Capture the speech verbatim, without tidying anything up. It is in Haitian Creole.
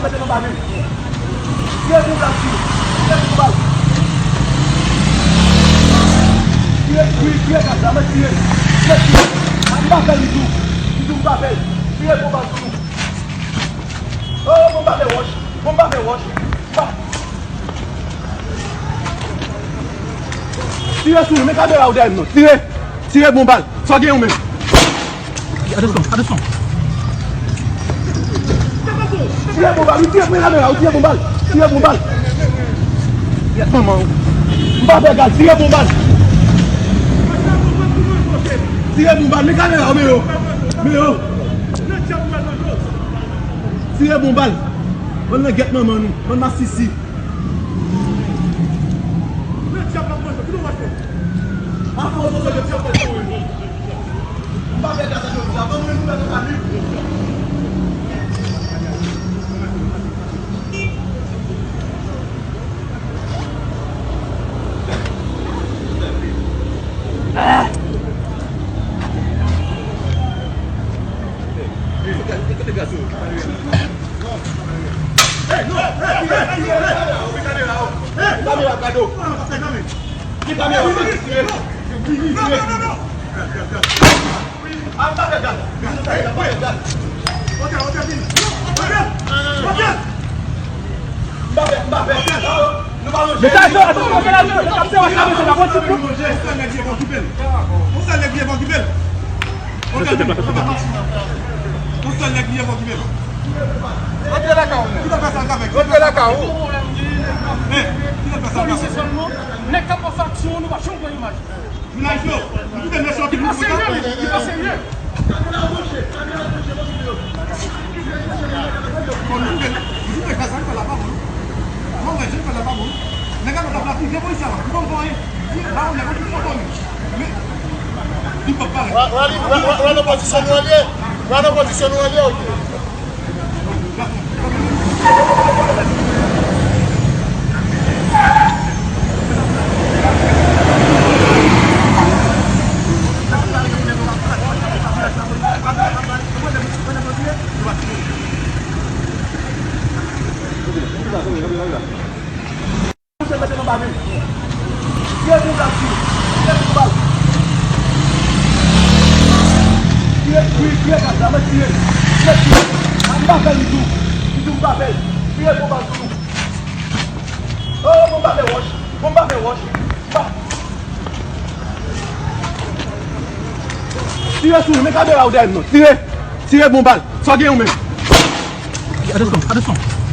Mete nan ba men. Tire pou bal, tire. Tire pou bal. Tire, tire, tire gaz la, mwen tire. Mwen tire. A, m pa fè l ditou. Ditou m pa fè l. Tire pou bal sou nou. Oh, bon pa fè wòch. Bon pa fè wòch. Pa. Tire sou nou, men kamera ou dèyè m non. Tire. Tire bon bal. Sa w gen ou menm? Atansyon, atansyon. Tire bon bal, wi, tire, pran kamera, wi, tire bon bal. Tire bon bal. Manman, wi. M pa fè gaz, tire bon bal. Tire bon bal, men kamera, wi, men yo. Men yo. Tire bon bal. Bann nan gèt manman nou, bann masisi. Mete a zo, a zo, a zo, a zo, a zo, a zo. Yon sèl nèg ki ye fò ki vle. Rantre lakay ou. Rantre lakay ou. Polisye sèlman, nèg k ap pase aksyon, nou pa janm pran imaj. Jounalist yo, nou kite mesye ki nou kontakte. Li pa serye, li pa serye. Bon, nou kite, nou kite gaz la, li fè la pa bon. Bon, men, li fè la pa bon. Nèg la, la, la, li vye polisye la. Li pa bon anyen. Li pa bon, nèg la, li foto li. Men, li pa parèt. Wa-, Wally, wa-, wa-, wa nan pozisyon nou an ye. Wa nan pozisyon nou an ye, ok. Mete nan ba men. Tire pou bal, tire. Tire pou bal. Tire, tire, tire gaz la, mwen tire. Mwen tire. A, m pa fè l ditou. Ditou m pa fè l. Tire pou bal sou nou. Oh, bon pa fè wòch. Bon pa fè wòch. Pa. Tire sou nou, men kamera ou dèyè m non. Tire. Tire bon bal. Sa w gen ou menm? Atansyon, atansyon.